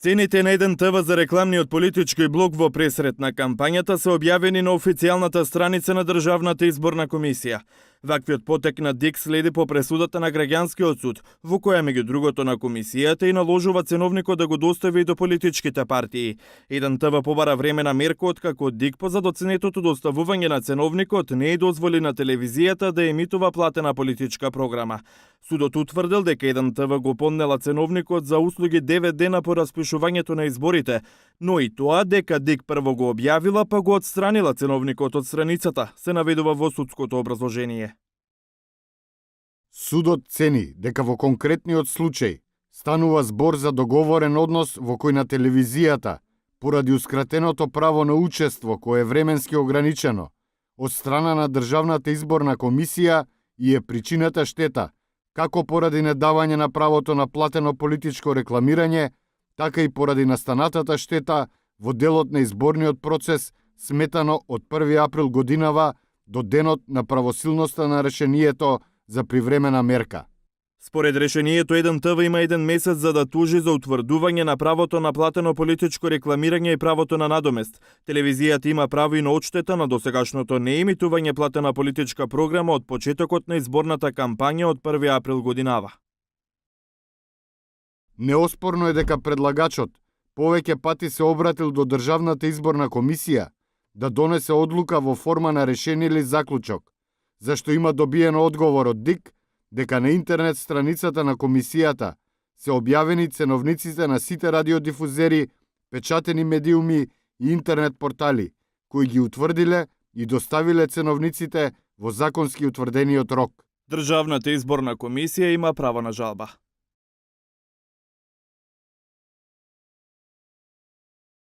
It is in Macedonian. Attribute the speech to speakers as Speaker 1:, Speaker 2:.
Speaker 1: Цените на еден ТВ за рекламниот политички блок во пресред на кампањата се објавени на официјалната страница на Државната изборна комисија. Ваквиот потек на ДИК следи по пресудата на граѓанскиот суд, во која меѓу другото на комисијата и наложува ценовникот да го достави и до политичките партии. Еден ТВ побара времена мерка откако ДИК по задоценетото доставување на ценовникот не е дозволи на телевизијата да емитува платена политичка програма. Судот утврдил дека еден ТВ го поднела ценовникот за услуги 9 дена по распишувањето на изборите, но и тоа дека ДИК прво го објавила па го отстранила ценовникот од страницата, се наведува во судското образложение.
Speaker 2: Судот цени дека во конкретниот случај станува збор за договорен однос во кој на телевизијата, поради ускратеното право на учество кое е временски ограничено, од страна на Државната изборна комисија и е причината штета, како поради недавање на правото на платено политичко рекламирање, така и поради настанатата штета во делот на изборниот процес сметано од 1 април годинава до денот на правосилноста на решението за привремена мерка.
Speaker 1: Според решението, еден ТВ има 1 месец за да тужи за утврдување на правото на платено политичко рекламирање и правото на надомест. Телевизијата има право и на одштета на досегашното неемитување платена политичка програма од почетокот на изборната кампања од 1 април годинава.
Speaker 2: Неоспорно е дека предлагачот повеќе пати се обратил до Државната изборна комисија да донесе одлука во форма на решение или заклучок, зашто има добиен одговор од ДИК дека на интернет страницата на комисијата се објавени ценовниците на сите радиодифузери, печатени медиуми и интернет портали, кои ги утврдиле и доставиле ценовниците во законски утврдениот рок.
Speaker 1: Државната изборна комисија има право на жалба.